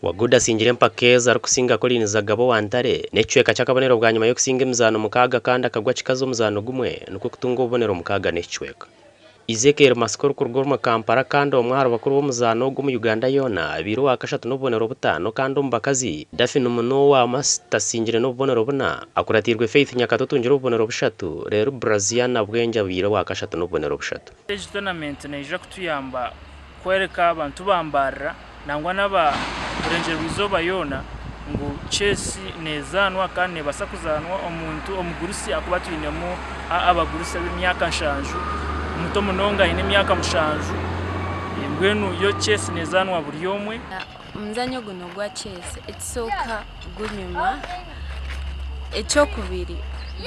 Waguda asingire empaka ezi arikusinga Collins Zagaba owa Ntare n'ekicweka ky'akabonero bwanyima y'okusinga emizaano mukaaga kandi akagwa kikazi omuzaano gumwe nikwo kutunga obubonero mukaaga n'ekicweka. Ezekiel Masiko orikuruga omu Kampala kandi omwe ahari bakuru b'omuzaano ogu omu Uganda yoona abaire owakashatu n'obubonero butaano kandi omu bakazi, Daphne Muno owa Masita asingire n'obubonero buna akuratiirwe Faith Nyakato otungire obubonero bushatu reero Braziana Bwengye abaire owakashatu n'obubonero bushatu. Egi tournament neija kutuyamba kworeka abantu ba Mbarara nangwa n'aba Burengyerwa-izooba yoona ngu chess neezaanwa kandi neebaasa kuzaanwa omuntu omugurusi ahakuba twinemu abagurusi ab'emyaka nshanju, omuto munonga aine emyaka mushanju, mbwenu yo chess neezaanwa buri omwe. Omuzanyo guno ogwa chess ekisooka gunyuma, ekyokubiri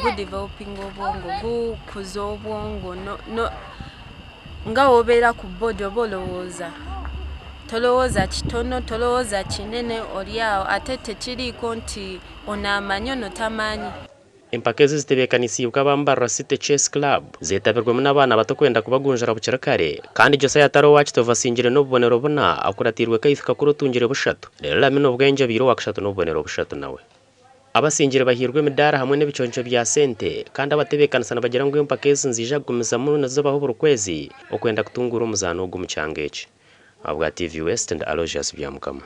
gudevelopinga obwongo, gukuza obwongo. Nga wobeera ku board oba olowooza, tolowooza kitono, tolowooza kinene ori aho ate tekiriiko nti ono amanyi ono tamanyi. Empaka ezi zitebeekanisiibwe aba Mbarara City Chess Club zeetabirwemu n'abaana bato kwenda kubagunjura bukiri kare kandi Josiah Taro owa Kitovu asingire n'obubonero buna akuratiirwe Keith Kakuru otungire bushatu reero Lamine Obwengye abaire owakashatu n'obubonero bushatu nawe. Abasingire bahairwe emidaara hamwe n'ebiconco bya sente kandi abatebeekanisa nibagira ngu empaka ezi niziija kugumizamu nizibaho buri kwezi okwenda kutunguura omuzaano ogu omu kyanga eki. Ahabwa TV West ndi Aloysius Byamukama.